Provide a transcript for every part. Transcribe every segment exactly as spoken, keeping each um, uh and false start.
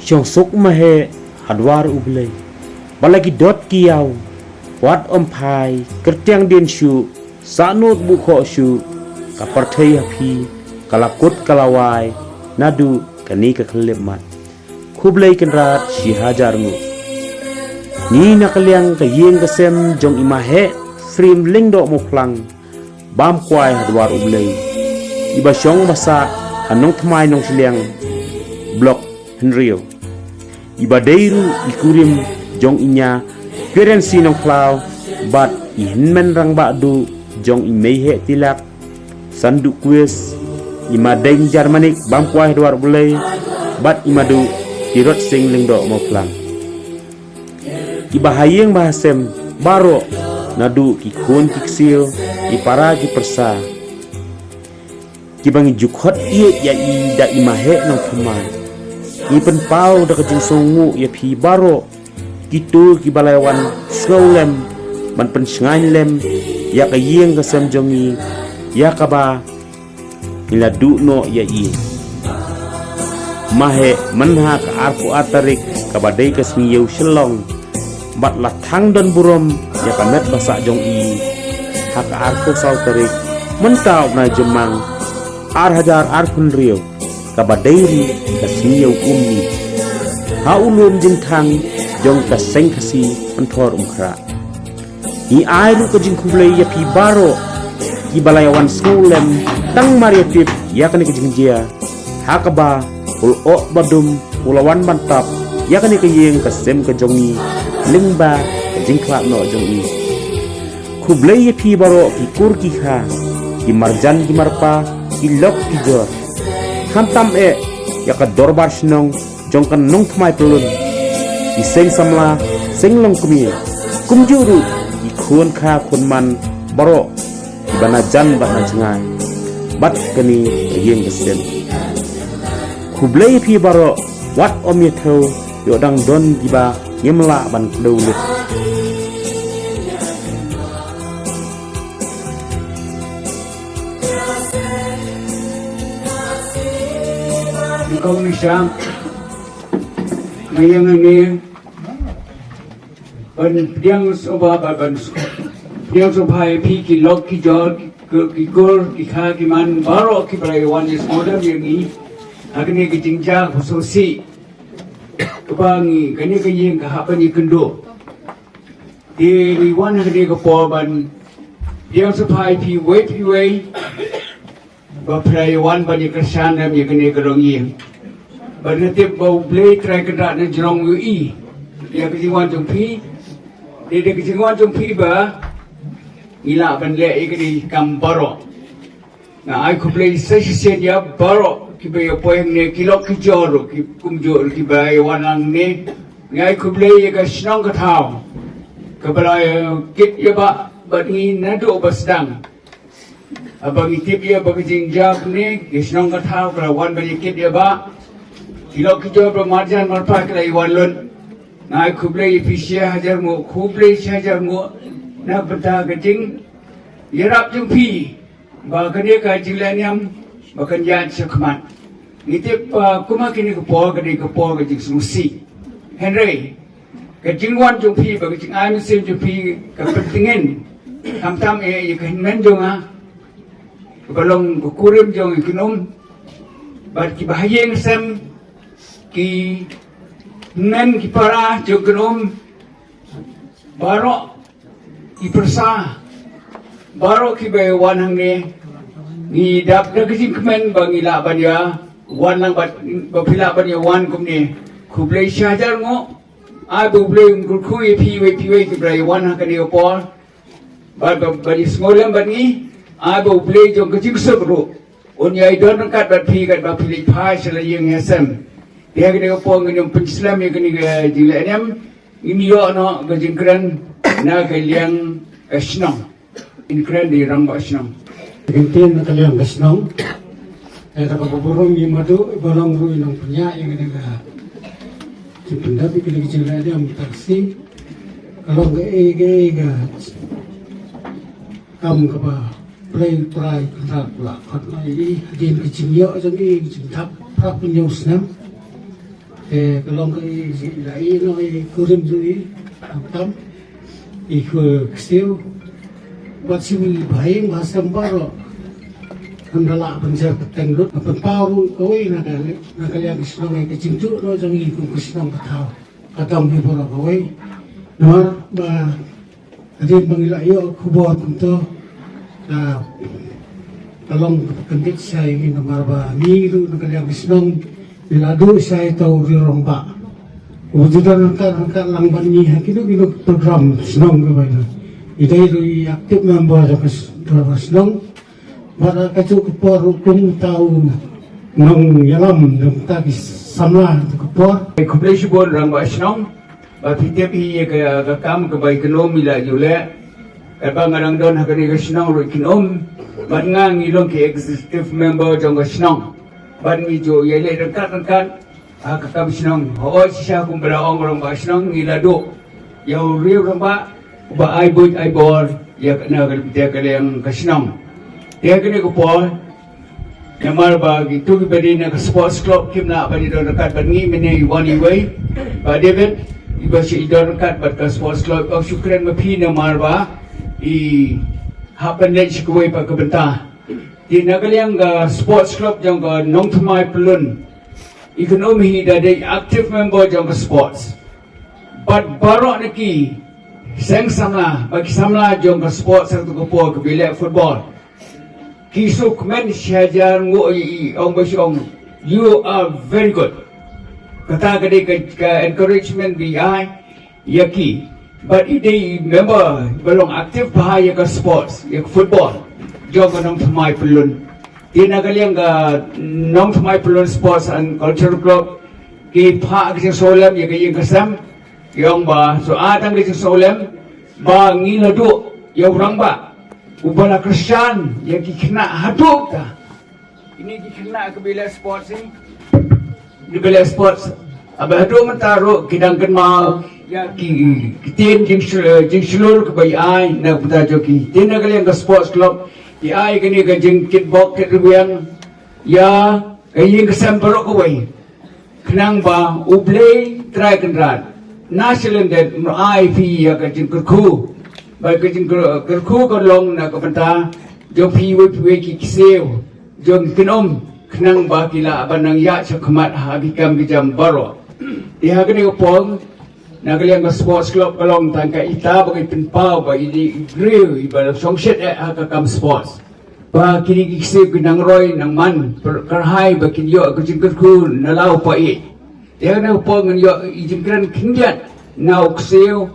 Shong suk maheh ha dwar U Blei, ba la ki dot ki ïaw, wat ym phai kyrtiang dien shuh, sahnud buh khoh shuh, ka pyrthei ha phi ka la kut ka la wai naduh kane ka khyllipmat. Khublei kynrad shi hajar nguh. Ngi na ka liang ka ïing ka sem jong i Maheh Srim Lyngdoh Mawphlang, bam kwai ha dwar U Blei, iba shong ba sah ha Nongthymmai Nongshiliang, Block hynriew, iba dei ruh i kurim jong i Nia Kirensi Nongkhlaw bad i hynmen rangbah duh jong i Meiheh Tilak Sandukwes, i Madeng Jarmanik bam kwai ha dwar U Blei, bad i Madu Tirot Sing Lyngdoh Mawphlang. Kiba ha ïing ba ha sem baroh, naduh ki khun ki ksiew, ki para ki pyrsa, kiba ngi ju khot ïeit ïa i da i Maheh Nongthymmai, ngi pynpaw da ka jingsngewnguh ïa phi baroh, kito kiba la ïawan sngewlem ban pynshngaiñ lem ïa ka ïing ka sem jong ngi, ïa kaba ngi la duh noh ïa i. Maheh, mynha ka arphew ar tarik kaba dei ka sngi ïew Shillong, bad la thang don burom ïa ka met ba sah jong i ha ka arphew saw tarik mynta u bnai Jymmang, ar hajar arphew hynriew, kaba dei ruh ka sngi ïew Umni, ha u lum jingthang jong ka Seng Khasi Pynthor Umkhrah. Ngi ai ruh ka jingkhublei ïa phi baroh kiba la ïawan sngewlem tang mar ïa tip ïa kane ka jingjia, ha kaba u lyoh ba dum u la wan ban tap ïa kane ka ïing ka sem ka jong ngi lyngba ka jingkhlad noh jong ngi. Khublei ïa phi baroh ki kur ki kha, ki marjan ki marpa, ki lok ki jor, khamtam eh ïa ka dorbar shnong jong ka Nongthymmai Pyllun, ki seng samla, seng longkmie, kumjuh ruh ki khun kha khun man baroh, kiba na jan bad na jngai bad kane ka ïing ka sem. Khublei ïa phi baroh, wat ym ïa thew, ïoh dang don kiba ngim lah ban kdew lut. Kong Nisham, nga ïeng hangne ban pdiang sngewbha, ban, ban pdiang sngewbha ïa phi ki lok ki jor, ki, ki kur ki kha ki man baroh kiba la wan ïa sngewdem ïa ngi ha kane ka jingjia khublei. Kaba ngi, kane ka ïing ka hap ban ïakynduh. Te ngi wan ha kane ka por ban pdiang sngewbha ïa phi uwei pa uwei, ba phi la wan ban ïakyrshan lem ïa kane ka longïing. Bad nga tip ba U Blei Trai Kynrad un jrong ïa i, ïa ka jingwan jong phi. Dei da ka jingwan jong phi ba ngi lah ban leh ïa kane ka kam baroh. Nga ai khublei sa shisien ïa baroh kiba ïa poi hangne, ki lok ki jor ruh, ki kumjuh ruh kiba ïa wan hangne. Nga ai khublei ïa ka shnong ka thaw kaba la ïa kit ïa ba bad ngi naduh ba sdang. Haba ngi tip ïa ba ka jingjia kumne, ka shnong ka thaw ka la wan ban ïa kit ïa ba. Ki lok ki jor ba marjan marpa ki la ïa wan lut. Nga ai khublei ïa phi shi hajar nguh, khublei shi hajar nguh na bynta ka jingïarap jong phi, ba kane ka jinglehniam ba kan ïaid shakhmat. Ngi tip ba kumba kane ka por, kane ka por ka jingsngewsih. Hynrei ka jingwan jong phi, ba ka jingai mynsiem jong phi ka pyntngen, khamtam eh ïa ka hynmen jong nga, kaba long ka kurim jong i Kynum, bad kiba ha ïing sem, ki hynmen ki para jong i Kynum, baroh ki pyrsa, baroh kiba ïa wan hangne. Ngi dap da ka jingkmen ba ngi lah ban ïa wan lang bad ba phi lah ban ïa wan kumne. Khublei shi hajar nguh. Ai ba U Blei un kyrkhu ïa phi uwei pa uwei kiba ïa wan ha kane ka por, bad ba, ban ïa sngewlem bad ngi. Ai ba U Blei jong ka jingsuk ruh un ïa don ryngkat bad phi katba phi leit phai sha la ïing ïa sem. Te ha kane ka por ngin ym pynslem ïa kane ka jinglehniam. Ngin ïoh noh ka jingkren na ka liang ka shnong. Ngin kren da i rangbah shnong. Ka ktien na ka liang ka shnong. Ïa kata kaba burom ïa i Madu, iba long ruh i nongpynïaid ïa kane ka jingpyndep ïa kane ka jinglehniam mynta ka sngi. Ka long kaei kaei ka kam kaba U Blei Trai Kynrad u la khot noh ïa i hadien ka jingïoh jong i ka jingthap prap hynñiew snem. Te ka long ka i la i no i kurim ju i tam i ku ksiu. Wat si wi bhai ma sam baro. Kan da la ban jer ka teng lut ban pau ru ka wei na ka na ka liang ka shnong ka jingju no jong i ku ka shnong ka thau. Ka tam hi baro ka wei. Namar ba Hadien ba ngi la ïoh khubor kumto, ka ka long ka bit shai ngi namar ba ngi ruh na ka liang ka shnong ngi la duh shai to ri rong ba. U ju don ka ka lang ban ngi ha kino kino program shnong ka ba ïa. I dei ruh i active member jong ka shnong. Bad ka chu ka por ruh kum tau nong ïalam nong ta ki samla tu ka por. Khublei shibun rangbah shnong. Ba phi tip hi ïa ka, ka kam ka bai kynum ila yu le. Ka ba nga dang don ha kane ka shnong ruh kynum. Bad nga ngi long ki executive member jong ka shnong. Bad ngi ju ïa le rangkat rangkat. Ha ka kam shnong. Ho shisha kum ba la ong rangbah shnong ngi la duh. Ïa u riew rangbah ba ai buit ai bor ïa ka na ka liang ka shnong. Te kane ka por. Namar ba ki tu ki ba dei na ka sports club kim lah ba dei don ryngkat bad ngi mynne i wan iwei. Ba David i ba shi i don ryngkat bad ka sports club ba shu kren ma phi namar ba i hap ban leit shi kawei pat ka bynta. Te na ka liang ka sports club jong ka Nongthymmai Pyllun. I kynum hi da dei active member jong ka sports. Bad baroh na ki seng samla ba ki samla jong ka sports ha tu ka por ka ba ïaleh football. Ki suk men shajar ngo i ong ba shong. You are very good. Kata ka dei ka, ka encouragement bi ai ïa ki. Bad i dei member ba long active bha ïa ka sports ïa ka football. Jong ka Nongthymmai Pyllun. Ïa na ka liang ka Nongthymmai Pyllun Sports and Cultural Club. Ki phah ka jingsngewlem ïa ka ïing ka sem. Ki ong ba, so a tang ka jingsngewlem ba ngi la duh ïa u rangbah uba la kyrshan ïa ki khynnah haduh ta. Ini ki khynnah ka ba ïaleh sports ni. Ki ba ïaleh sports. Haba haduh mynta ruh ki dang kynmaw ïa ki ktien jingshlur ka ba ïa ai na ka bynta jong ki. Te na ka liang ka sports club ïa ai kane ka jingkitbok kitrwiang ïa ka ïing ka sem baroh kawei. Khnang ba U Blei Trai Kynrad na shalyndet un ai phi ïa ka jingkyrkhu. Ba ka jingkyrkhu ka long na ka bynta jong phi wei phi wei ki ksiew jong ki kynum khnang ba ki lah ban nang ïaid sha khmat ha ki kam ki jam baroh. Te ha kane ka por na ka liang ka sports club ka long tang ka ita ba ka pynpaw ba i dei i briew i ba la shongshit eh ha ka kam sports. Ba kine ki ksiew ki nang roi nang man kyrhai ba kin ïoh ka jingkyrkhu na la u paid. Te ha kane ka por ngan ïoh i jingkren khyndiat na u ksiew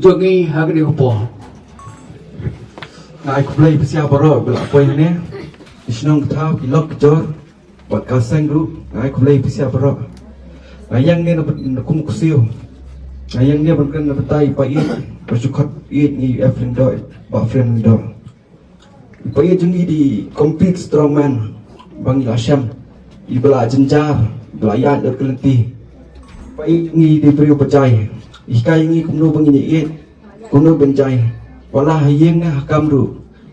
jong ngi ha kane ka por. Nga ai khublei pyrshah baroh ba la poi hangne. Ki shnong ki thaw ki lok ki jor bad ka seng ruh nga ai khublei pyrshah baroh. Nga ïeng ne na kum u ksiew. Nga ïeng ne ban kren na bynta i paid ba shu khot ïeit ngi F Lyngdoh, Bah Frem Lyngdoh. Paid jong ngi dei complete strongman ba ngi la shem. I ba la jynjar, i ba la ïaid lut ka lynti. Paid jong ngi dei briew ba jai. I hikai ngi kumno ba ngin ïaieit, kumno ban jai. Wat la ha ïing ne ha kam ruh,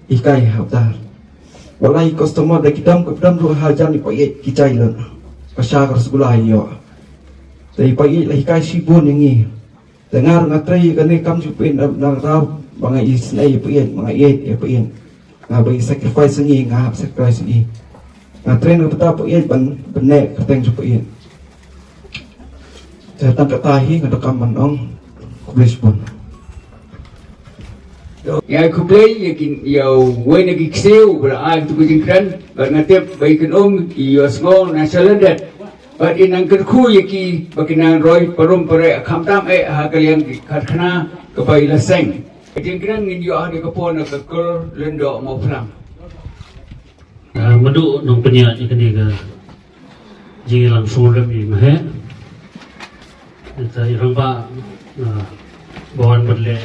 i hikai ha btar. Wat la i customer da ki dam ka dam ruh hajan i paid ki jai lut. Ka sha ka rasgulla ïoh. Te i paid la hikai shibun ïa ngi. Te nga ruh nga trei kane kam jong phi na, na rau ba nga isynei ïa phi, ba nga ïeit ïa phi. Nga ba i sacrifice ngi, nga hap sacrifice ngi. Nga trei na bynta phi ban bynne kyrteng jong phi. Te tang kata hi nga donkam ban ong khublei shibun. Ïa khublei ïa ki, ïa uwei na ki ksiew ba la ai tu ka jingkren bad nga tip ba i kynum i ïohsngew na shalyndet. Bad i nang kyrkhu ïa ki ba ki nang roi parum pare khamtam eh ha ka liang ki khatkhana ka ba i la seng. Ka jingkren ngin ïoh ha ka por na ka kur Lyngdoh Mawphlang. Ah, madu nong pynïaid ïa kane ka jingïalang sngewlem i Maheh. Ita i rangbah, ah, ba wan bad leh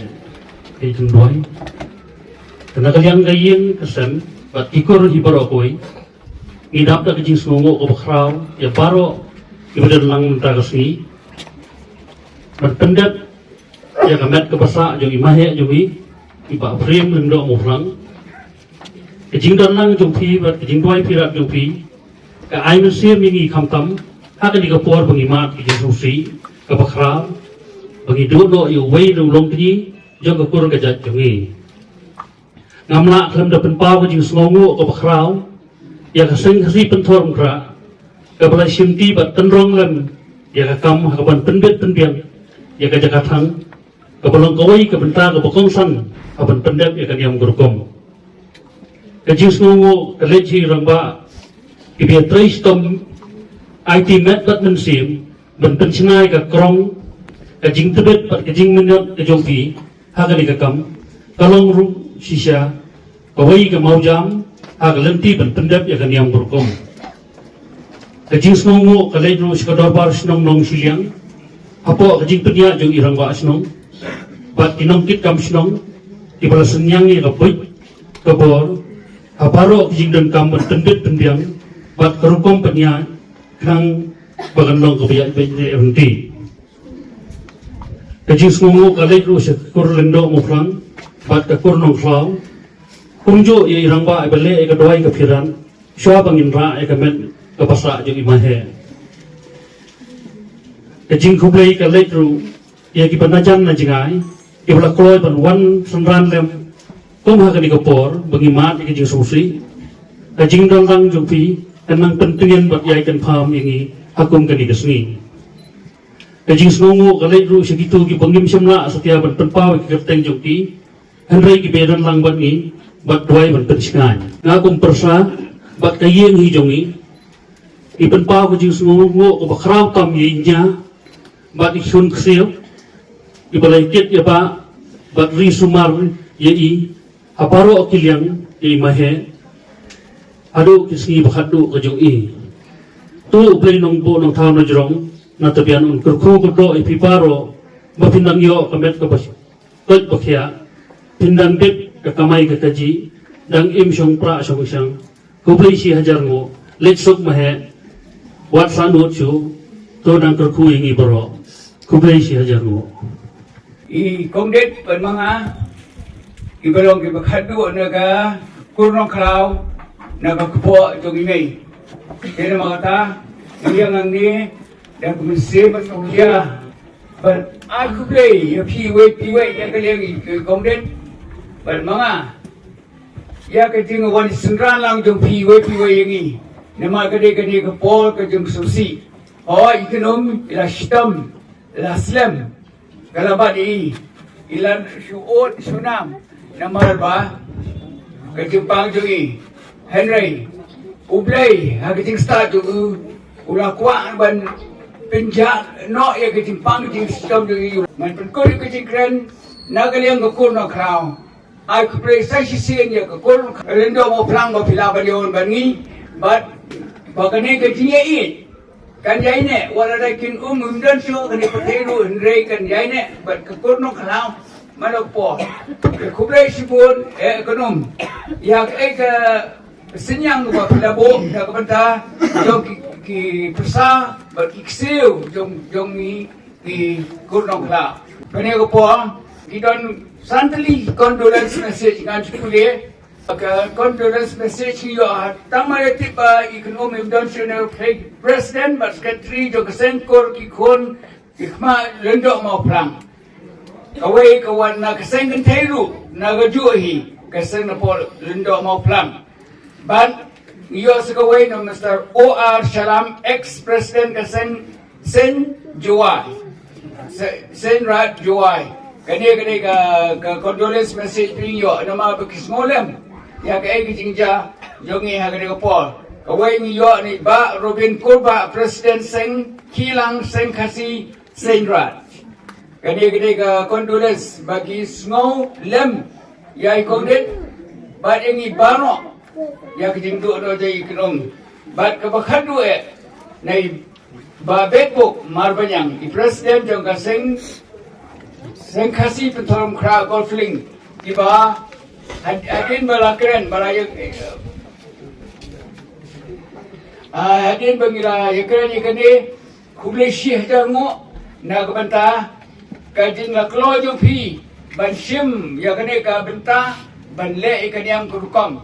ka jingduwai. Kane ka liang ka ïing ka sem bad ki kur hi baroh kawei. Ngi dap da ka jingsngewnguh kaba khraw ïa baroh kiba don lang mynta ka sngi. Ban pyndep ïa ka met kaba sah jong i Maheh jong ngi, i Bah Frem Lyngdoh Mawphlang. Ka jingdon lang jong phi bad ka jingduwai pyrshah jong phi ka ai mynsiem ïa ngi khamtam Ha kane ka por ba ngi mad ka jingsngewsih kaba khraw ba ngi duh noh ïa uwei na u longkñi jong ka kur ka jait jong ngi. Ngam lah khlem da pynpaw ka jingsngewnguh kaba khraw ïa ka Seng Khasi Pynthorumkhrah kaba la shimti bad tynrong lem ïa ka kam ha kaban pynbit pynbiang ïa ka jaka thang kaba long kawei ka bynta kaba kongsan ha ban pyndep ïa ka niam ka rukom. Ka jingsngewnguh ka leit sha i rangbah kiba ïatrei shitom aiti met bad mynsiem ban pynshna ïa ka krong, ka jingtbit bad ka jingmynnot ka jong phi ha kane ka kam, ka long ruh shisha kawei ka mawjam ha ka lynti ban pyndep ïa ka niam ka rukom. Ka jingsngewnguh ka leit ruh sha ka dorbar shnong Nongshiliang hapoh ka jingpynïaid jong i rangbah shnong bad ki nongkitkam shnong kiba la synñiang ïa ka buit ka bor ha baroh ka jingdonkam ban pynbit pynbiang bad ka rukom pynïaid khnang ba kan long kaba ïaid beit ne em ti. Ka jingsngewnguh ka leit ruh sha ka kur Lyngdoh Mawphlang bad ka kur Nongkhlaw, kumjuh ïa i rangbah iba leh ïa ka duwai ka phiran shuwa ba ngin rah ïa ka met kaba sah jong i Maheh. Ka jingkhublei ka leit ruh ïa kiba najan najngai kiba la kloi ban wan synran lem kum ha kane ka por ba ngi mad ïa ka jingsngewsih. Ka jingdon lang jong phi kan nang pyntngen bad ïai kynpham ïa ngi ha kum kane ka sngi. Ka jingsngewnguh ka leit ruh sha kito kiba ngim shym lah satia ban pynpaw ïa ki kyrteng jong ki, hynrei kiba ïadon lang bad ngi bad duwai ban pynshngaiñ. Nga kum pyrsa bad ka ïing hi jong ngi ngi pynpaw ka jingsngewnguh kaba khraw tam ïa i ñia bad i khun ksiar iba la ïakit ïa ba bad ri sumar ïa i ha baroh ki liang ïa i Maheh haduh ki sngi ba khatduh ka jong i. To U Blei Nongbuh Nongthaw Nongthaw Jrong na Tbian un kyrkhu kyrdoh ïa phi baroh ba phin dang ïoh ka met kaba koit ba khiah, phin dang dep ka kamai ka kajih, dang im shong prah shong shang. Khublei shi hajar nguh. Leit suk Maheh, wat sahnud shuh. To dang kyrkhu ïa ngi baroh. Khublei shi hajar nguh. I kong Dep bad ma nga kiba long kiba khatduh na ka kur Nongkhlaw na ka kpoh jong i mei. Te namar kata ngi ïa nang ne da ka mynsiem ba sngewkhia bad ai khublei ïa phi wei phi wei ïa ka liang i kong Dep bad ma nga ïa ka jingwan synran lang jong phi wei phi wei ïa ngi. Namar ka dei ka dei ka por ka jingsngewsih. Hooid i kynum i la shitom, i la slem, ka la bat ïa i, i la shu ud shu nam namar ba ka jingpang jong i. Hynrei U Blei ha ka jingstad jong u u la kwah ban pynjah noh ïa ka jingpang jingshitom jong i. Ngan pynkut ïa ka jingkren na ka liang ka kur Nongkhlaw. Ai khublei sa shisien ïa ka kur Lyngdoh Mawphlang ba phi lah ban ïoh ban ngi bad ba kane ka jingïaid kan ïaineh, wat la dei kin um im don shuh kane pyrthei ruh hynrei kan ïaineh bad ka kur Nongkhlaw. Mano por ïa khublei shibun eh kynum ïa ka eh ka synñiang ba phi la buh na ka bynta jong ki, ki pyrsa bad ki ksiew jong, jong ngi ki kur Nongkhlaw. Kane ka por ki don san tylli condolence message ngan shu pule. Ka condolence message ngi ïoh tang ma ïa tip ba i kynum im don shuh ne president bad secretary jong ka seng kur ki khun ki khmat Lyngdoh Mawphlang. Kawei ka wan na ka seng kynthei ruh na ka juh hi ka seng na por Lyngdoh Mawphlang. Bad ngi ïoh sa kawei na Mister O R Sharam, ex president ka seng Seng Jowai. Se- Seng Rat Jowai. Kane kane ka, ka condolence message phi ïoh namar ba ki sngewlem ïa ka ei ka jingjia jong ngi ha kane ka por. Kawei ngi ïoh na i Bah Robin Kurbah, president seng Kilang, seng Khasi Seng Rat. Kane kane ka condolence ba ki sngewlem ïa i kong Dep bad ïa ngi baroh ïa ka jingduh noh jong i kynum. Bad kaba khatduh eh na i Bah Bekbok Marbaniang, i president jong ka seng, seng Khasi Pynthorumkhrah Golf Link, kiba had- hadien ba la kren ba la ïa- ah, hadien ba ngi la ïa kren ïa kane, khublei shi hajar nguh na ka bynta ka jinglakhloh jong phi ban shim ïa kane ka bynta ban leh ïa ka niam ka rukom.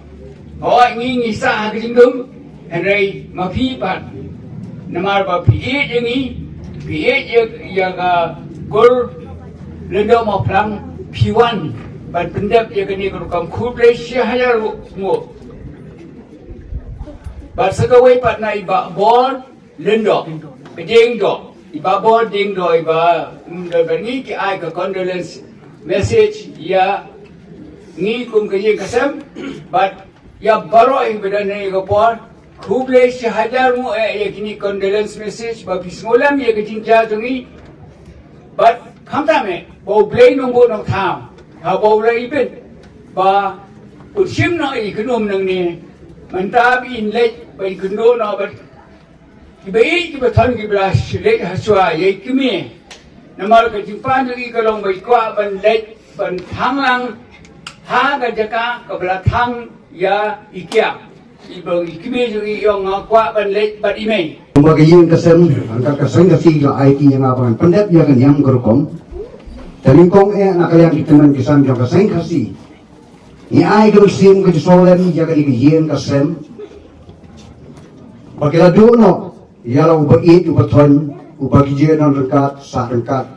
Hooid ngi ngi sah ha ka jingdum, hynrei ma phi pat Namar ba phi ïeit ïa ngi, phi ïeit ïa, ïa ka kur Lyngdoh Mawphlang, phi wan ban pyndep ïa kane ka rukom. Khublei shi hajar nguh. Bad sa kawei pat na i Bah Bor Lyngdoh, ka Diengdoh, i Bah Bor Diengdoh, i ba, mm, da ba ngi ki ai ka condolence message ïa ngi kum ka ïing ka sem, bad ïa baroh i ba don ha kane ka por. Khublei shi hajar nguh eh ïa kine ki condolence message ba phi sngewlem ïa ka jingjia jong ngi. Bad khamtam eh ba U Blei Nongbuh Nongthaw haba u la ibit ba un shim noh ïa i kynum nangne, mynta ba in leit ba in kynduh noh bad kiba ïeit kiba thon kiba la leit ha shuwa ïa i kmie. Namar ka jingpan jong i ka long ba i kwah ban leit ban thang lang ha ka jaka kaba la thang ïa i kiang. I ba i kmie jong i ong, nga kwah ban leit bad i mei. Kumba ka ïing ka sem, hangta ka seng Khasi la ai ki ïa nga ban pyndep ïa ka niam ka rukom. Te nyngkong eh na ka liang ki tymmen ki sem jong ka seng Khasi, ngi ai ka mynsiem ka jingsngewlem ïa kane ka ïing ka sem ba ki la duh noh ïa la u ba ïeit u ba thon, u ba ki jia don ryngkat sah ryngkat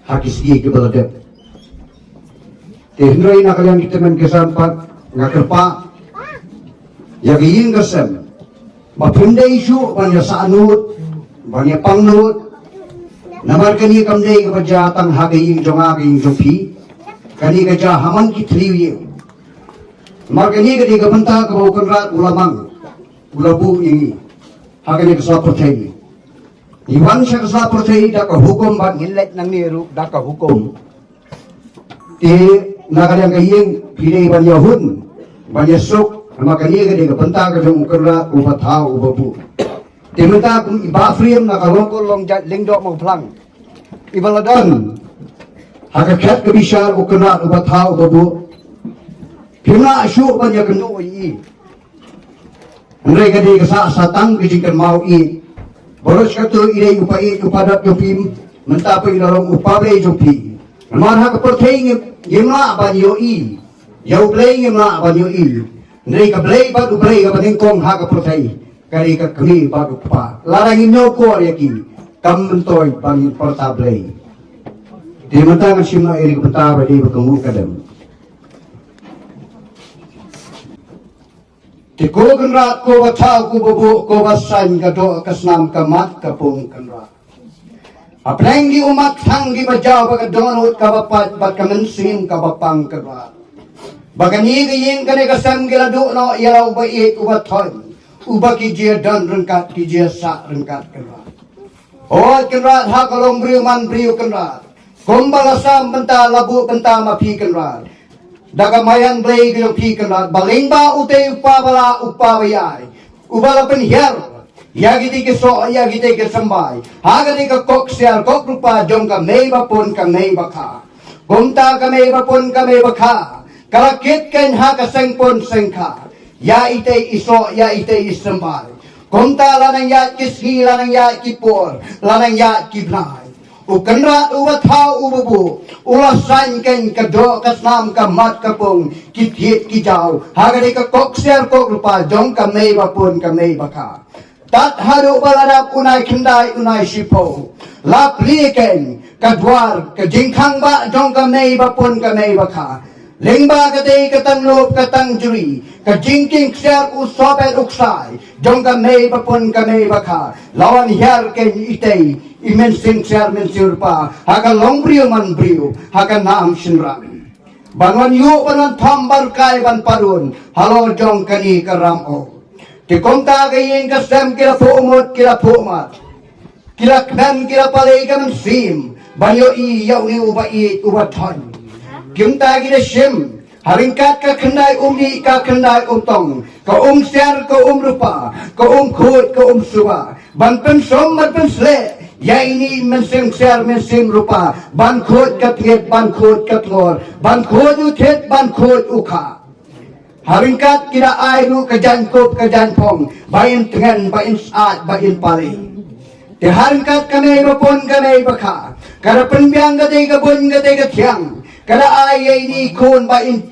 ha ki sngi kiba la dep. Te hynrei na ka liang ki tymmen ki sem pat nga kyrpad ïa ka ïing ka sem ba phim dei shuh ban ïa sahnud, ban ïa pangnud. Namar kane kam dei kaba jia tang ha ka ïing jong nga, ka ïing jong phi. Kane ka jia ha man ki thliew ïing. Namar kane ka dei ka bynta kaba u Kynrad u la mang, u la buh ïa ngi ha kane ka sla pyrthei. Ngi wan sha ka sla pyrthei da ka hukum bad ngin leit nangne ruh da ka hukum. Te na ka liang ka ïing phi dei ban ïa hun, ban ïa suk, namar kane ka dei ka bynta ka jong u Kynrad u ba thaw u ba buh. Te mynta kum i Bah Phrim na ka Longkur Longjait Lyngdoh Mawphlang, i ba la don ha ka khet ka bishar u Kynrad u ba thaw u ba buh, phim lah shuh ban ïa kynduh ïa i. Hynrei ka dei ka sah sa tang ka jingkynmaw ïeit. Baroh shi katta i dei u pa ïeit u pa dap jong phi, mynta pat i la long u pa Blei jong phi. Namar ha ka pyrthei ngim, ngim lah ban ïohi ïa U Blei, ngim lah ban ïohi. Hynrei ka Blei bad U Blei kaba nyngkong ha ka pyrthei ka dei ka kmie bad u kpa. Lada ngin ñiewkor ïa ki, kam myntoi ban ngin pyrta Blei. Te mynta ngan shim noh ïa ka bynta ba dei ba ka nguh ka dem. Te ko Kynrad ko ba thaw ko ba buh ko ba saiñ ka doh ka snam ka mat ka pung Kynrad. Hapdeng ki ummat thang ki ba jaw bad ka dohnud ka ba pait bad ka mynsiem ka ba pang Kynrad. Ba kane ka ïing kane ka sem ki la duh noh ïa la u ba ïeit u ba thon, u ba ki jia don ryngkat ki jia sah ryngkat Kynrad. Hooid Kynrad, ha ka long briew man briew Kynrad, kumba la sam bynta la buh bynta ma phi Kynrad, da ka maïan Blei ka jong phi Kynrad, ba lyngba utei u pa ba la, u pa ba ïai, u ba la pynhiar ïa kitei ki soh, ïa kitei ki symbai ha katei ka kok ksiar kok rupa jong ka mei ba pun ka mei ba kha. Kumta ka mei ba pun ka mei ba kha ka la kit keiñ ha ka seng pun seng kha, ïa itei i soh ïa itei i symbai. Kumta la nang ïaid ki sngi, la nang ïaid ki por, la nang ïaid ki bnai, u Kynrad u ba thaw u ba buh u la saiñ keiñ ka doh ka snam ka mat ka pung, ki thied ki jaw ha katei ka kok ksiar kok rupa jong ka mei ba pun ka mei ba kha. Tad haduh ba la dap u nai khyndai u nai shiphew, la plie keiñ ka dwar ka jingkhang bah jong ka mei ba pun ka mei ba kha. Lyngba katei ka tang lup ka tang jri, ka jingkieng ksiar u sohpet u ksai jong ka mei ba pun ka mei ba kha, la wan hiar keiñ itei i mynsiem ksiar mynsiem rupa ha ka long briew man briew, ha ka nam shynrang, ban wan ïuh ban wan thom ban kai ban padun halor jong kane ka ram o. Te kumta ka ïing ka sem ki la phuh mut, ki la phuh mat, ki la kmen, ki la pale ka mynsiem ban ïohi ïa une u ba ïeit u ba thon. Kumta ki la shim ha ryngkat ka khyndai um dih ka khyndai um tong, ka um ksiar ka um rupa, ka um khuid ka um suba, ban pynsum ban pynsleh ïa ine i mynsiem ksiar mynsiem rupa, ban khuid ka tngit ban khuid ka tngor, ban khuid u thied ban khuid u kha. Ha ryngkat ki da ai ruh ka jaiñkup ka jaiñphong ba in tngen ba in syaid ba in pale. Te ha ryngkat ka mei ba pun ka mei ba kha ka da pynbiang katei ka buiñ katei ka thiang, ka da ai ïa ine i khun ba in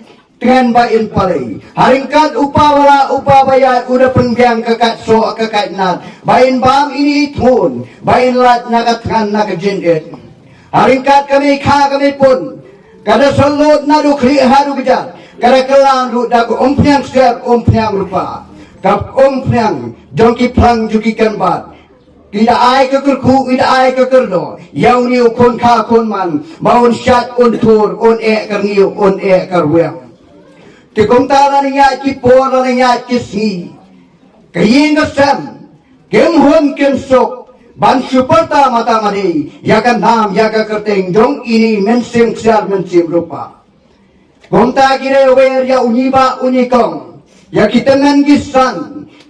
Tngen ba in palei. Ha ryngkat u pa ba la, u pa ba ïaid, u da pynbiang ka kat soh ka kat nat. Ba in bam ine i thmun. Ba in lait na ka tngan na ka jingit. Ha ryngkat ka mei kha ka mei pun. Ka da syllut naduh khlieh haduh kjat. Ka da kylla ruh da ka umphniang ksiar umphniang rupa. Ka umphniang jong ki phlang jong ki kynbat. Ki da ai ka kyrkhu, ki da ai ka kyrdoh. Ïa une u khun kha khun man. Ba un shait, un thur, un eh ka rngiew, un eh ka rwiang. Te kumta lada ïaid ki por, lada ïaid ki sngi. Ka ïing ka sem. Kim hun kim suk. Ban shu pyrta mata madi. Ïa ka nam, ïa ka kyrteng jong ine i mynsiem ksiar mynsiem rupa. Kumta ki dei wer ïa u ñiba u ñikong. Ïa ki tymmen ki san.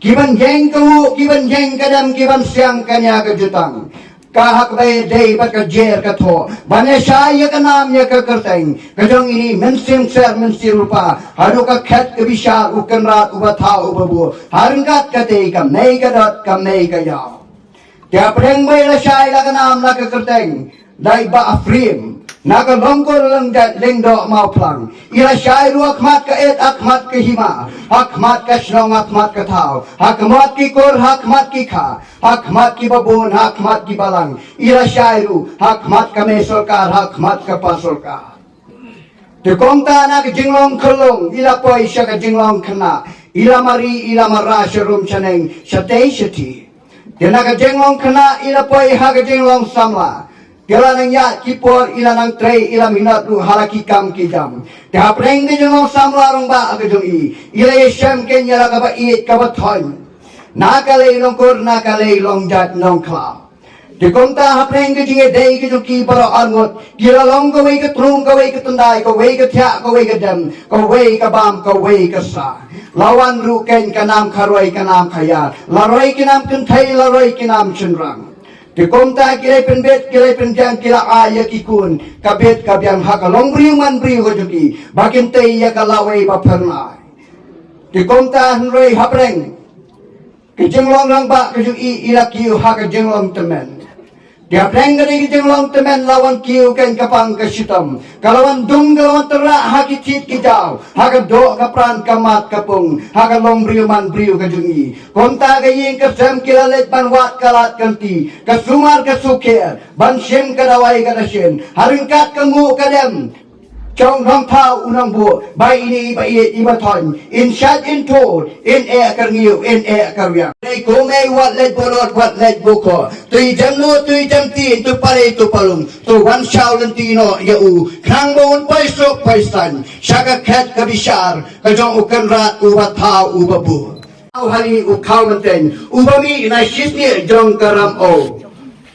Ki ban ïeng ka uh, ki ban ïeng ka dem, ki ban siang ka nia ka jutang. Ka hak ba dei bad ka jer ka thoh. Ban ïa shai ïa ka nam ïa ka kyrteng. Ka jong ine i mynsiem ksiar mynsiem rupa. Haduh ka khet ka bishar u kynrad u bathaw u babuh. Ha ryngkat katei ka mei ka dot ka mei ka ïaw. Te hapdeng ba i la shai la ka nam la ka kyrteng. Da i Bah Phrim. Na ka Longkur Lyngjat Lyngdoh Mawphlang. I la shai ruh ha khmat ka et, ha khmat ka hima. Ha khmat ka shnong, ha khmat ka thaw. Ha khmat ki kur, ha khmat ki kha. Ha khmat ki babun, ha khmat ki balang. I la shai ruh, ha khmat ka mei sorkar, ha khmat ka pa sorkar. Te kumta na ka jinglong khyllung, i la poi sha ka jinglong khynnah, i la mari, i la mara, sha rum sha neng, shatei shathie. Te na ka jinglong khynnah, i la poi ha ka jinglong samla. Te la nang ïaid ki por, i la nang trei, i la minot ruh ha la ki kam ki jam. Te hapdeng ka jinglong samla rangbah ka jong i, i la ïashem kein ïa la kaba ïeit kaba thoiñ. Na ka lei Longkur, na ka lei Lyngjat Nongkhlaw. Te kumta hapdeng ka jingïadei ka jong ki baroh arngut, ki la long kawei ka tnum, kawei ka tyndai, kawei ka thiah, kawei ka dem, kawei ka bam, kawei ka sah. La wan ruh kein ka nam kharoi, ka nam khaïar. La roi ki nam kynthei, la roi ki nam shynrang. Te kumta ki la pynbit, ki la pynbiang, ki la ai ïa ki khun, ka bit ka biang ha ka longbriew manbriew ka jong ki. Ba kin tei ïa ka lawei ba phyrnai. Te kumta hynrei hapdeng ka jinglong rangbah ka jong i, i la kiew ha ka jinglong tymmen. Te hapdeng ka dei ka jinglong tymmen la wan kiew kein ka pang ka shitom. Ka la wan dung, ka la wan tyrrah ha ki thied ki jaw. Ha ka doh ka pran ka mat ka pung. Ha ka longbriew manbriew ka jong i. Kumta ka ïing ka sem ki la leit ban wad ka lad ka lynti. Ka sumar ka sukher. Ban shim ka dawai ka dashin. Ha ryngkat ka nguh ka dem. Jong nongthaw u nongbuh, ba ine i ba ïeit i ba thoiñ, in shait in thur, in eh ka rngiew, in eh ka rwiang. Dei kumne wat leit bulot, wat leit bukhoh. To ïa jem noh, to ïa jem tien, to pare, to palung, to wan shaw lynti noh ïa u. Khnang ba un poi suk poi saiñ, sha ka khet ka bishar, ka jong u kynrad u bathaw u babuh. Aw hali u khaw mynteiñ, u ba mih na shisnieh jong ka Ram Aw.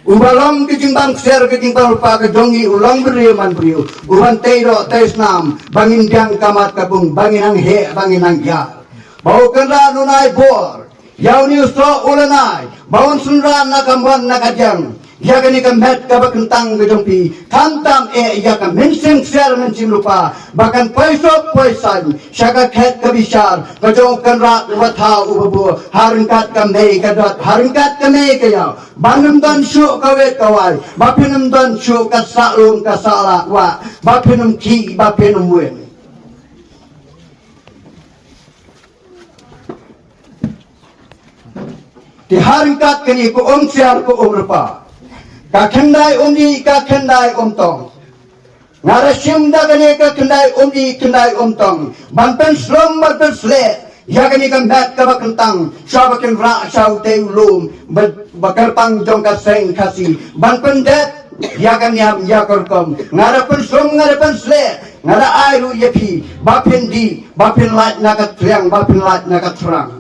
U ba long ka jingbang ksiar ka jingbang rupa ka jong i u long briew man briew. U ban tei doh tei snam, ba ngin biang ka mat ka bung, ba ngin nang heh, ba ngin nang ïar. Ba u kynrad un ai bor. Ïa une u soh u la nai, ba un synran na ka mon na ka diang. Ïa kane ka met kaba kyntang ka jong phi, khamtam eh ïa ka mynsiem ksiar mynsiem rupa, ba kan poi suk poi saiñ, sha ka khet ka bishar, ka jong u kynrad u bathaw u babuh, ha ryngkat ka mei ka dot, ha ryngkat ka mei ka ïaw. Ban ym don shuh ka wit ka wai, ba phin ym don shuh ka sahlum ka sahlah wah, ba phin ym khih, ba phin ym win. Te ha ryngkat kane ka um ksiar ka um rupa. Ka khyndai um dih, ka khyndai um tong. Nga da shim da kane ka khyndai um dih, khyndai um tong. Ban pynslem, ban pynsleh. Ïa kane ka met kaba kyntang, sha ba kynrad sha utei u lum, ba, ba kyrpang jong ka seng Khasi, ban pyndep, ïa ka niam, ïa ka rukom, nga da pynslem, nga da pynsleh, nga da ai ruh ïa phi, ba phin dih, ba phin lait na ka tliang, ba phin lait na ka thrang.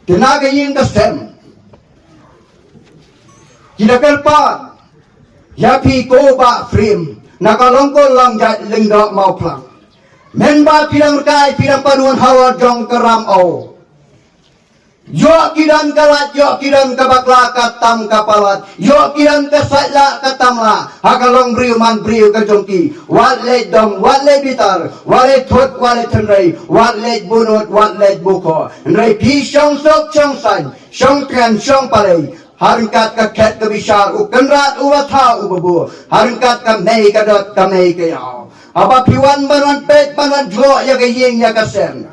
Te na ka ïing ka sem. Ki da kyrpad. Ïa phi ko Bah Phrim. Na ka Longkur Lyngjat Lyngdoh Mawphlang. Mynba phi dang rkai phi dang pynwan hawar jong ka Ram Aw. Ïoh ki don ka lait, ïoh ki don ka bakla ka tam ka palat, ïoh ki don ka sait lah ka tam lah ha ka long briew man briew ka jong ki. Wat leh dom, wat leh bitar, wat leh thut, wat leh tynrai, wat leh bunut, wat leh bukho. Hynrei phi shong suk shong saiñ, shong tngen shong palei, ha ryngkat ka khet ka bishar u Kynrad u bathaw u babuh, ha ryngkat ka mei ka dot ka mei ka ïaw. Haba phi wan ban wan peit ban wan jngoh ïa ka ïing ïa ka sem,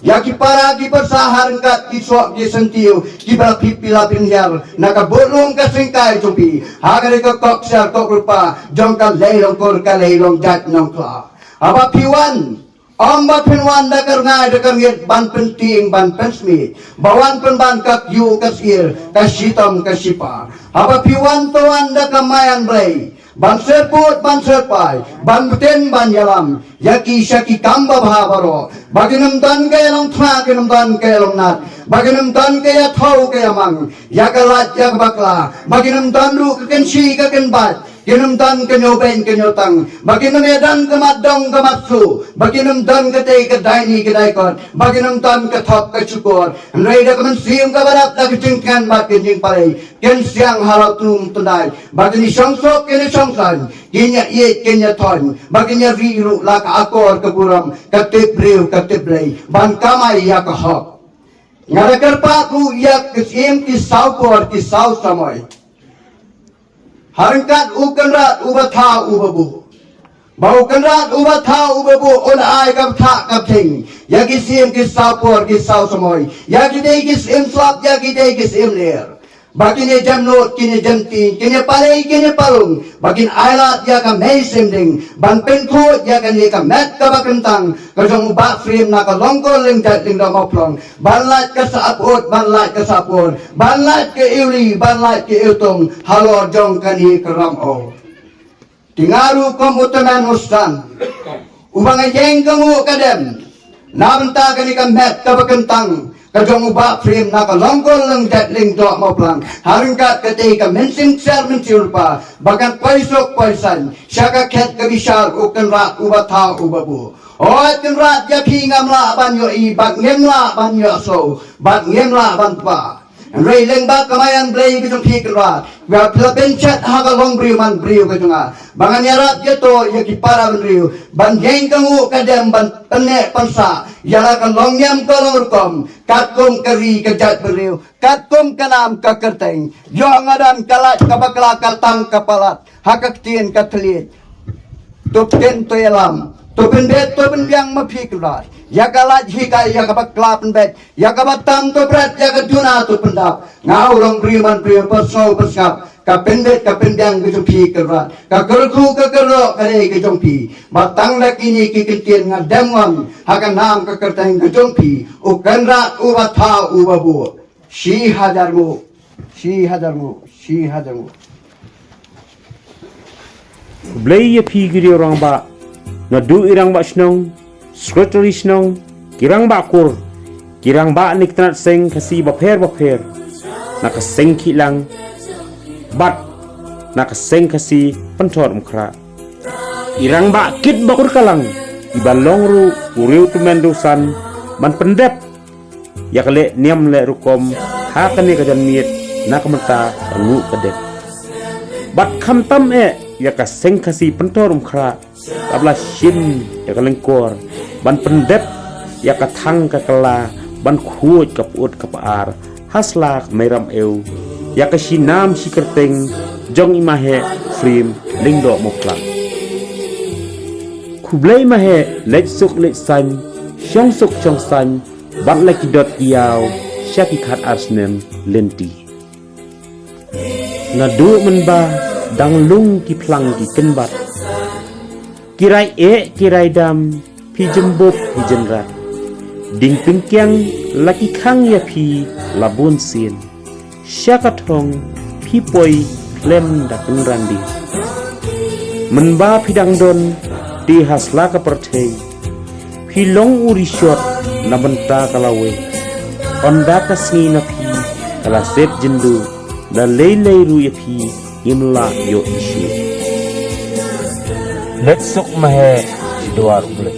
ïa ki para ki pyrsa ha ryngkat ki soh ki syntiew kiba la phi pila pynhiar na ka butlum ka syngkai jong phi, ha ka dei ka kok siar kok rupa jong ka lei long kur ka lei long jait nongkla. Haba phi wan, ym ba phin wan da ka rngai da ka rngit ban pyntieng ban pynsmit, ba wan pynban ka kyiuh ka syier, ka shitom ka shipa. Haba phi wan to wan da ka mayan Blei, ban syrpud ban syrpai, ban btin ban ïalam ïa ki sha ki kam babha baroh, ba kin ym don ka ïalong thma, kin ym don ka ïalong nat, ba kin ym don ka ïathaw ka ïamang, ïa ka lait ïa ka bakla, ba kin ym don ruh ka kynshi ka kynbait, kin ym don ka ñiewbeiñ ka ñiewtang, ba kin ym ïadon ka mat dong ka mat suh, ba kin ym don katei ka daini ka daikot, ba kin ym don ka thok ka shukor. Hynrei da ka mynsiem kaba dap, da ka jingtngen bad ka jingpalei, kin siang ha la tnum tyndai, ba kin ïashong suk kin ïashong saiñ, kin ïaieit kin ïathoiñ, ba kin ïari ruh la ka akor ka burom, ka tip briew ka tip Blei, ban kamai ïa ka hok. Nga da kyrpad ruh ïa ki syiem ki saw por ki saw samoi, ha ryngkat u Kynrad u bathaw u babuh, ba u Kynrad u bathaw u babuh un ai ka bthah ka bthing ïa ki syiem ki saw por ki saw samoi, ïa kitei ki syiem slap, ïa kitei ki syiem ler, ba kin ïa jem nud, kin ïa jem tieng, kin ïa palei, kin ïa palung, ba kin ailad ïa ka mei syiem ding, ban pynkhuid ïa kane ka met kaba kyntang ka jong u Bah Phrim na ka Longkol Lyngjait Lyngdoh Mawphlang, ban lait ka sahpud, ban lait ka sahpud, ban lait ka iwli, ban lait ka iwtung halor jong kane ka ram o. Te nga ruh kum u tymmen u san, uba nga ïeng ka nguh ka dem na bynta kane ka met kaba kyntang ka jong u Bah Phrim na ka Longkol Lyngjait Lyngdoh Mawphlang, ha ryngkat katei ka mynsiem ksiar mynsiem rupa, ba kan poi suk poi saiñ sha ka khet ka bishar u Kynrad u bathaw u babuh. Oi Kynrad, ïa phi ngam lah ban ïohi, bad ngim lah ban ïohsngew, bad ngim lah ban tbah. Hynrei lyngba ka mayan Blei ka jong phi Kynrad, ba phi la pynshet ha ka long briew man briew ka jong nga, ba ngan ïarap ïa to ïa ki para bynriew ban ïeng ka nguh ka dem, ban pynneh pynsah ïa la ka long niam ka long rukom, katkum ka ri ka jaitbynriew, katkum ka nam ka kyrteng. Ïoh nga don ka lait ka bakla ka tang ka palat ha ka ktien ka thylliej. To ktien to ïalam, to pynbeit to pynbiang ma phi Kynrad, ïa ka lait hikai, ïa ka bakla pynbeit, ïa ka batam to bret, ïa ka duna to pyndap. Nga u long briew man briew, pynsngew pynsngap ka pynbeit ka pynbiang ka jong phi Kynrad, ka kyrkhu ka kyrdoh ka dei ka jong phi. Ba tang da kine ki kyntien nga dem ngon ha ka nam ka kyrteng ka jong phi, u Kynrad u bathaw u babuh. Shi hajar nguh, shi hajar nguh, shi hajar nguh. Khublei ïa phi ki riew rangbah, naduh i rangbah shnong, secretary shnong, ki rangbah kur, ki rangbah na ki tnat seng Khasi bapher bapher, na ka seng Khihlang bad na ka seng Khasi Pynthorumkhrah. I rangbah kit ba kur ka lang, iba long ruh u riew tymmen riew san, ban pyndep ïa ka leh niam leh rukom ha kane ka janmiet na ka bynta ka nguh ka dep. Bad khamtam eh ïa ka seng Khasi Pynthorumkhrah, kaba la shim ïa ka lyngkor ban pyndep ïa ka thang ka kylla, ban khuid ka pyut ka pyar ha sla ka mei Ramew, ïa ka shi nam shi kyrteng jong i Maheh Phrim Lyngdoh Mawphlang. Khublei Maheh, leit suk leit saiñ, shong suk shong saiñ bad la ki dot ki ïaw sha ki khatar snem lynti. Naduh mynba dang lung ki phlang ki kynbat, ki rai eh ki rai dam, phi jembup phi jynrat. Ding pyngkiang la ki khang ïa phi la bun sien. Sha ka thong phi poi khlem da kynran ding. Mynba phi dang don te ha sla ka pyrthei, phi long u rishot na bynta ka lawei. Ynda ka sngi na phi ka la set jynduh, da lei lei ruh ïa phi ngim lah ïoh ïa shuh. Leit suk Maheh, shi dwar U Blei.